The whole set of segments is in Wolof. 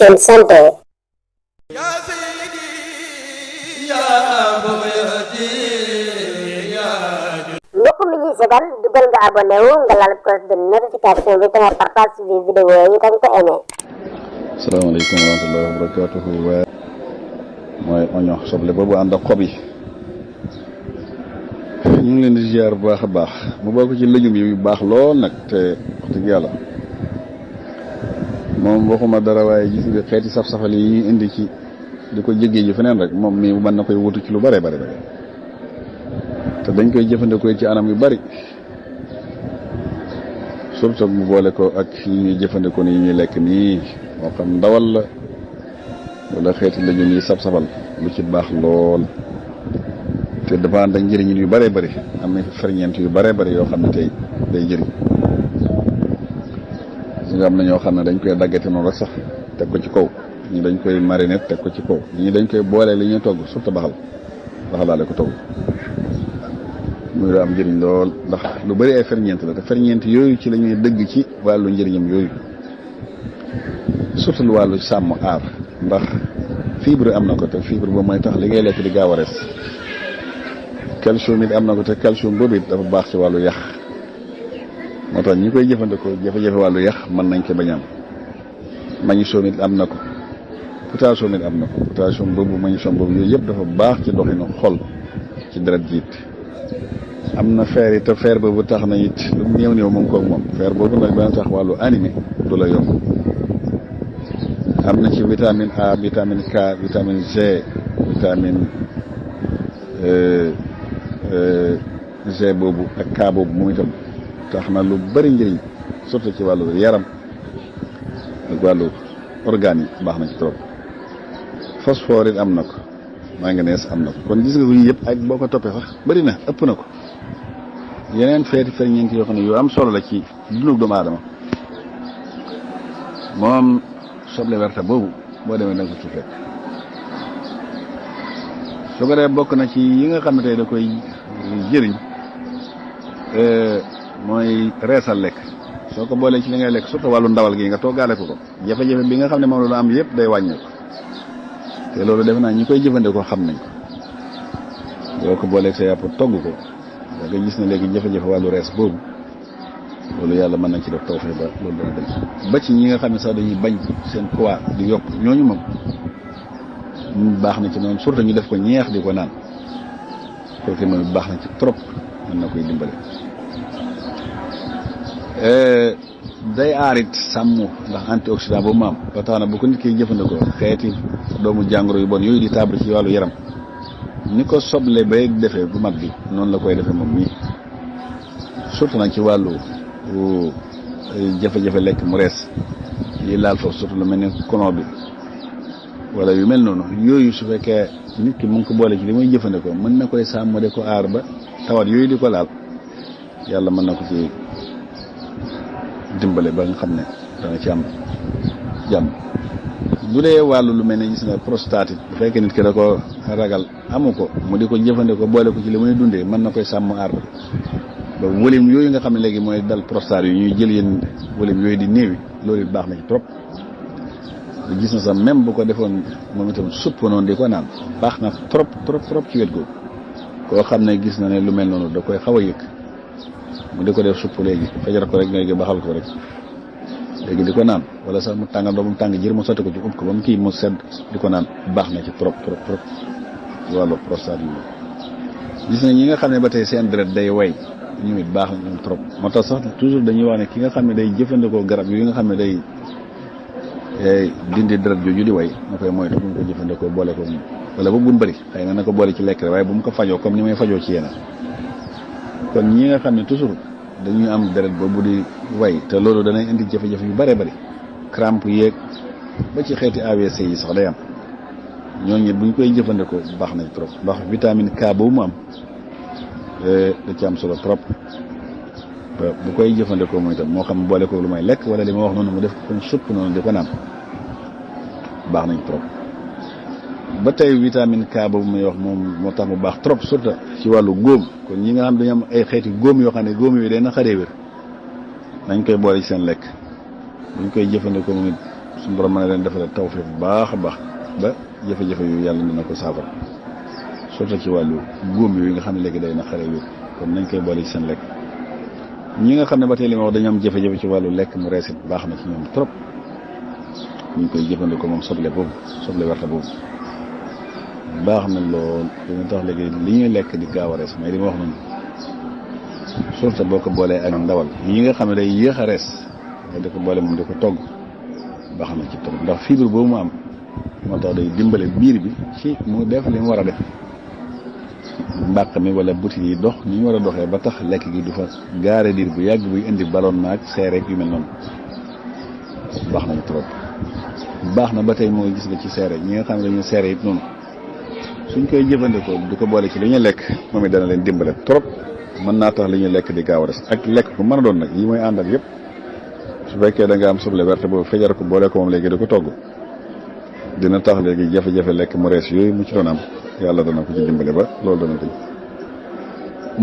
seen santé. lépp lu ñuy seetaan dugal nga abonné wu nga laal cloche de notification bi te nga partage suñu vidéo yi dañ ko aimé. salaamaaleykum wa rahmatullahi wa barakatuhu. waaye mooy oño soble boobu ànd ak xob yi ñu ngi leen di ziar bu baax a baax mu bokk ci lëjum yi baax lool nag te wax dëgg yàlla moom waxuma dara waaye gis nga xeeti saf-safal yi ñuy indi ci di ko jéggee ji feneen rek moom mii mën na koy wutu ci lu bare bare bare te dañ koy jëfandikoo ci anam yu bari surtout mu boole ko ak yi ñuy jëfandikoo ni yi ñuy lekk nii moo xam ndawal la wala xeeti lëjum yi saf-safal lu ci baax lool te dafa ànd ak njëriñ yu bare bari am na ferñeent yu bare bari yoo xam ne tey day jëriñ nga am na ñoo xam ne dañ koy daggate noonu rek sax teg ko ci kaw ñi dañ koy mariner teg ko ci kaw ñi dañ koy boole li ñuy togg surtout baxalaale ko togg muy am njëriñ lool ndax lu bari ay ferñeent la te ferñeent yooyu ci la ñuy dëgg ci wàllu njëriñam yooyu surtout lu wàllu sàmm aar ndax fibre am na ko te fibre boobu mooy tax li ngay lekk di gaaw a res calcium it am na ko te calcium boobu it dafa baax ci wàllu yax moo tax ñi koy jëfandikoo jafe-jafe wàllu yax mën nañ ko bañ am magnésium it am na ko potassium it am na ko potassium boobu magnésium boobu yooyu yëpp dafa baax ci doxinu xol ci deret ji it am na fer it te fer boobu tax na it lu néew néew mu ngi koog moom fer boobu nag dana tax wàllu animé du la yomb am na ci vitamine A vitamine K vitamine G vitamine G boobu ak K boobu moom itam tax na lu bari njëriñ surtout ci wàllu yaram ak wàllu organes yi baax na ci trop phosphore it am na ko manganèse am na ko kon gis nga ko yëpp ak boo ko toppee sax bari na ëpp na ko yeneen feeti ferñeent yoo xam ne yu am solo la ci dundu doomu aadama moom soble werta boobu boo demee da nga ko ci fekk su ko dee bokk na ci yi nga xam ne tey da koy jëriñ mooy reesal lekk soo ko boolee ci li ngay lekk surtout wàllu ndawal gi nga toggaale ko jafe-jafe bi nga xam ne moom la am yëpp day wàññeeku te loolu defe naa ñi koy jëfandikoo xam nañ ko yoo ko booleeg sa yàpp togg ko da nga gis ne léegi jafe-jafe wàllu rees boobu loolu yàlla mën nañ ci def tawfeex ba loolu dana dem ba ci ñi nga xam ne sax dañuy bañ seen poids di yokk ñooñu moom baax na ci noonu surtout ñu def ko ñeex di ko naan kooku moom baax na ci trop mën na koy dimbale day aarit sàmm ndax antioxydant boobu maam ba tax na bu ko nit kiy jëfandikoo xeeti doomu jàngoro yu bon yooyu di tàbbi ci wàllu yaram ni ko soble bay defee bu mag bi noonu la koy defee moom mii surtout nag ci wàllu jafe-jafe lekk mu rees yi laal foofu surtout lu mel ni colon bi wala yu mel noonu yooyu su fekkee nit ki mu ngi ko boole ci li muy jëfandikoo mën na koy sàmm de ko aar ba tawat yooyu di ko laal yàlla mën na ko ci dimbale ba nga xam ne dana ci am jàmm. bu dee wàllu lu mel ne gis nga prostate bu fekkee nit ki da ko ragal amu ko mu di ko jëfandikoo boole ko ci li muy dundee mën na koy sàmm aar ba volume yooyu nga xam ne léegi mooy dal prostate yi ñuy jël yenn volume yooyu di néewi loolu it baax na ci trop. gis na sax même bu ko defoon moom itam supp noonu di ko naan baax na trop trop trop ci wet googu koo xam ne gis na ne lu mel noonu da koy xaw a yëg mu di ko def supp léegi fajar ko rek léegi baxal ko rek léegi di ko naan wala sax mu tàngal ba mu tàng jër mu sotti ko ci ub ko ba mu kii mu sedd di ko naan baax na ci trop trop trop ci wàllu prostate yi gis na ñi nga xam ne ba tey seen deret day way ñu it baax na ñoom trop moo tax sax toujours dañuy wax ne ki nga xam ne day jëfandikoo garab yi nga xam ne day dindi deret jooju di way na koy moytu bu mu ko jëfandikoo boole ko wala bu mu bëri xëy na ko boole ci lekk rek waaye bu mu ko fajoo comme ni may fajoo ci yeneen kon ñi nga xam ne toujours dañuy am deret boobu di way te loolu danay indi jafe-jafe yu bare bari crampe yeeg ba ci xeeti AVC yi sax day am ñooñu bu ñu koy jëfandikoo baax nañ trop ndax vitamine K boobu mu am da ci am solo trop bu koy jëfandikoo mooy itam moo xam boole ko lu may lekk wala li ma wax noonu mu def ko comme supp noonu di ko naan baax nañ trop ba tey vitamine K boobu muy wax moom moo tax mu baax trop surtout ci wàllu góom kon ñi nga xam dañu am ay xeeti góom yoo xam ne góom yooyu day na xaree wér nañ koy boole ci seen lekk buñ koy jëfandikoo moom it suñu borom mën na leen defal tawfiq bu baax a baax ba jafe-jafe yu yàlla dina ko saafara surtout ci wàllu góom yooyu nga xam ne léegi day na xare yu kon nañ koy boole ci seen lekk ñi nga xam ne ba tey li ma wax dañu am jafe-jafe ci wàllu lekk mu reesit baax na ci ñoom trop ñu koy jëfandikoo moom soble boobu soble werta boobu baax na lool dina tax léegi li ñuy lekk di gaaw a rees mais li ma wax noonu surtout boo ko boolee ak ndawal yi nga xam ne day yéex a rees nga di ko boole moom di ko togg baax na ci trop ndax fibre boobu mu am moo tax day dimbale biir bi ci mu def li mu war a def mbàq mi wala butit yi dox ni ñu war a doxee ba tax lekk gi du fa gaare diir bu yàgg buy indi ballonnement ak seereek yu mel noonu baax nañu trop baax na ba tey moo gis nga ci seere ñi nga xam ne dañuy seere it noonu suñ koy jëfandikoo di ko boole ci li ñuy lekk moom it dana leen dimbale trop mën naa tax li ñuy lekk di gaaw a des ak lekk ko mën a doon nag yi mooy àndal yëpp su fekkee da nga am soble werte boobu fejar ko boole ko moom léegi di ko togg dina tax léegi jafe-jafe lekk mu rees yooyu mu ci doon am yàlla dana ko ci dimbale ba loolu dana tëj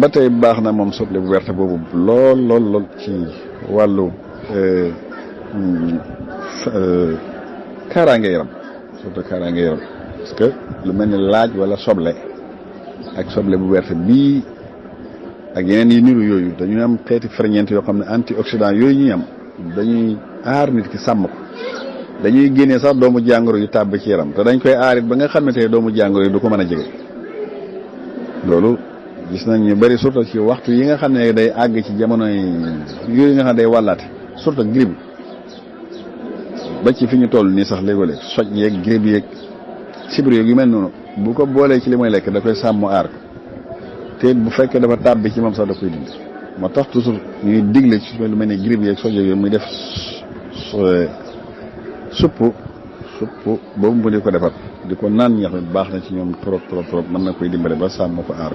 ba tey baax na moom soble bu werte boobu lool ci wàllu kaaraange yaram surtout kaaraange yaram parce que lu mel ni laaj wala soble ak soble bu werte bii ak yeneen yi niru yooyu dañuy am xeeti ferñeent yoo xam ne antioxydant yooyu ñuy am dañuy aar nit ki sàmm ko dañuy génnee sax doomu jàngoro yu tàbb ci yaram te dañ koy aarit ba nga xam ne tey doomu jàngoro yi du ko mën a jege loolu gis nañ ñu bari surtout ci waxtu yi nga xam ne day àgg ci jamono yooyu nga xam ne day wàllaate surtout grippe ba ci fi ñu toll nii sax léeg-léeg soj yeeg grippe yeeg sibir yeeg yu mel noonu bu ko boolee ci li muy lekk da koy sàmm aar ko te bu fekkee dafa tàbbi ci moom sax da koy dindi moo tax toujours ñuy digle ci lu mel ni grippe yeeg soj yeeg yooyu muy def supp boobu mu di ko defar di ko naan ñax mi baax na ci ñoom trop mën na koy dimbale ba sàmm ko aar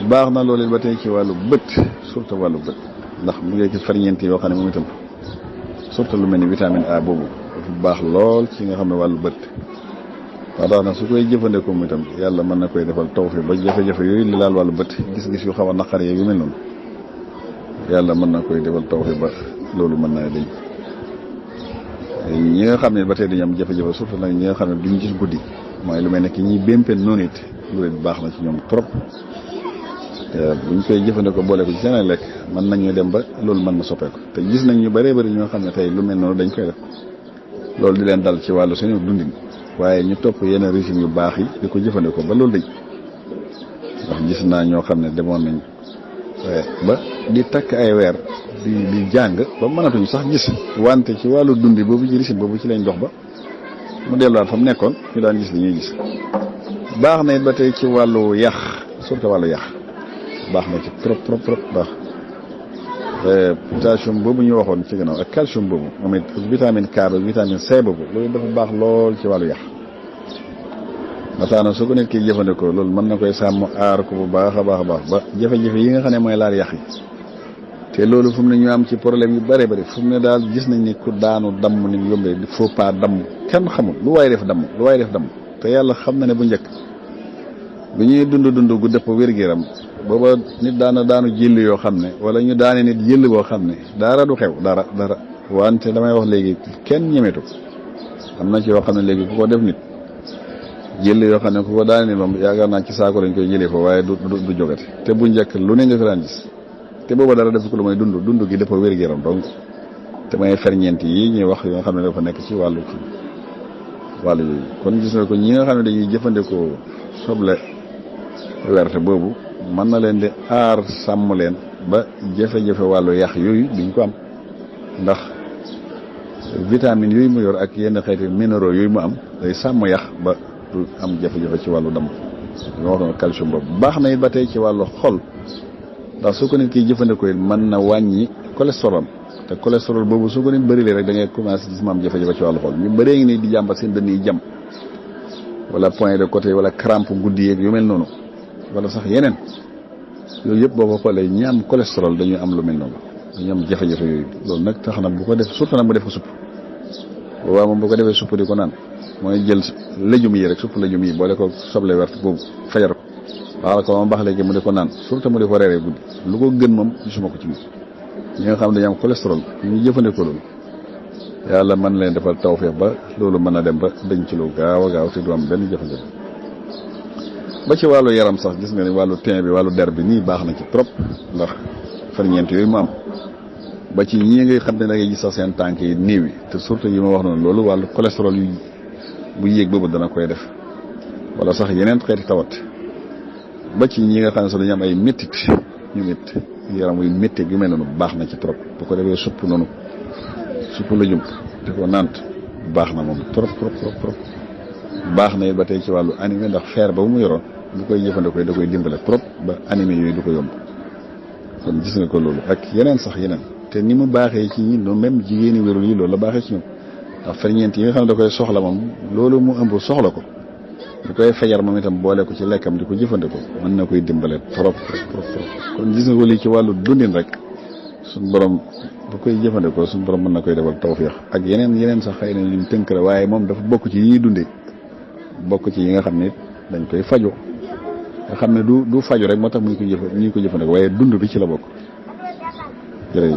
baax na loolu ba tey ci wàllu bët surtout wàllu bët ndax mu ngi ci ferñeent yoo xam ne moom itam surtout lu mel ni vitamine A boobu dafa baax lool ci nga xam ne wàllu bët waa tax na su koy jëfandikoo mu itam yàlla mën na koy defal tawfiq ba jafe-jafe yooyu li laal wàllu bët gis-gis yu xaw a naqar yu mel noonu yàlla mën na koy defal tawfiq ba loolu mën naa dañ ñi nga xam ne ba tey dañu am jafe-jafe surtout nag ñi nga xam ne duñ gis guddi mooy lu mel ne ki ñuy bémpeen noonu it loolu it baax na ci ñoom trop buñ koy jëfandikoo boole ko ci seen lekk mën nañu dem ba loolu mën na soppeeku te gis nañ ñu bëree bëri ñoo xam ne tey lu mel noonu dañ koy def loolu di leen dal ci wàllu seen dundin waaye ñu topp yenn régime yu baax yi di ko jëfandikoo ba loolu dañ ndax gis naa ñoo xam ne demoon nañ ba di takk ay weer di jàng ba mënatuñ sax gis wante ci wàllu dundi boobu ci régime boobu ci lañ dox ba mu delluwaat fa mu nekkoon ñu daan gis li ñuy gis baax na it ba tey ci wàllu yax surtout wàllu yax baax na ci trop baax potassium boobu ñu waxoon ci gannaaw ak calcium boobu moom it vitamine K ba vitamine C boobu loolu dafa baax lool ci wàllu yax ba tax na su ko nit ki jëfandikoo loolu mën na koy sàmm aar ko bu baax a baax ba jafe-jafe yi nga xam ne mooy laal yax yi te loolu fu mu ne ñu am ci problème yu bëree bëri fu mu ne daal gis nañ ni ku daanu damm ni mu yombee di faux pas damm kenn xamul lu waay def damm te yàlla xam na ne bu njëkk bu ñuy dund gu dëpp wér-gu-yaram booba nit daanu jëll yoo xam ne wala ñu daane nit jëll boo xam ne dara du xew dara wante damay wax léegi kenn ñemetu am na ci yoo xam ne léegi ku ko def nit jëll yoo xam ne ku ko daane nit moom yaakaar naa ci saako lañ koy jëlee fa waaye du jógate te bu njëkk lu ne nga ko daan gis te booba dara def ko lu may dund gi dafa wér-gu-yaram donc te may ferñeent yi ñuy wax yoo xam ne dafa nekk ci wàllu yooyu kon gis nga ko ñi nga xam ne dañuy jëfandikoo soble werte boobu mën na leen di aar sàmm leen ba jafe-jafe wàllu yax yooyu duñ ko am ndax vitamine yooyu mu yor ak yenn xeeti minéraux yooyu mu am day sàmm yax ba du am jafe-jafe ci wàllu damm li ma waxoon calcium boobu baax na it ba tey ci wàllu xol ndax su ko nit kiy jëfandikoo it mën na wàññi cholestérol te cholestérol boobu su ko nit bëri rek da ngay commencé gis ma am jafe-jafe ci wàllu xol ñu bëree ngi nii di jàmbat seen dënn yi jam wala point de côté wala crampe guddi yeeg yu mel noonu wala sax yeneen yooyu yëpp boo ko xoolee ñi am cholestérol dañuy am lu mel noonu dañuy am jafe-jafe yooyu loolu nag tax na bu ko def surtout nag mu def ko supp waaw moom bu ko defee supp di ko naan mooy jël légumes yi rek supp légumes yi boole ko soble wert boobu fajar ko waxal ko moom baax léegi mu di ko naan surtout mu di ko reeree guddi lu ko gën moom gisuma ko ci moom ñi nga xam ne dañu am cholestérol ñu jëfandikoo loolu yàlla mën leen defal tawfeex ba loolu mën a dem ba dañ ci lu gaaw a gaaw te du am benn jafe-jafe ba ci wàllu yaram sax gis nga ni wàllu teen bi wàllu der bi nii baax na ci trop ndax ferñeent yooyu mu am ba ci ñii ngay xam ne da ngay gis sax seen tànk yi néew yi te surtout yi ma wax noonu loolu wàllu cholestérol yu bu yéeg boobu dana koy def wala sax yeneen xeeti tawat ba ci ñi nga xam ne sax dañu am ay méttit ñu métt yaram wuy métteeg yu mel noonu baax na ci trop bu ko defee supp noonu supp la jump te ko nant baax na moom trop baax na it ba tey ci wàllu animé ndax fer ba mu yoroon bu koy jëfandikoo da koy dimbale trop ba animé yooyu du ko yomb kon gis nga ko loolu ak yeneen sax yeneen te ni mu baaxee ci ñi noonu même jigéeni wérul yi loolu la baaxee ci ñoom ndax ferñeent yi nga xam ne da koy soxla moom loolu mu ëmb soxla ko bu koy fajar moom itam boole ko ci lekkam di ko jëfandikoo mën na koy dimbale trop kon gis nga ko lii ci wàllu dundin rek suñ borom bu koy jëfandikoo suñ borom mën na koy defal tawfeex ak yeneen sax xëy na ñu tënk la waaye moom dafa bokk ci yi ñuy dundee bokk ci yi nga xam ne dañ koy fajo nga xam ne du faju rek moo tax ñu ko jëfandikoo waaye dund bi ci la bokk jërëjëf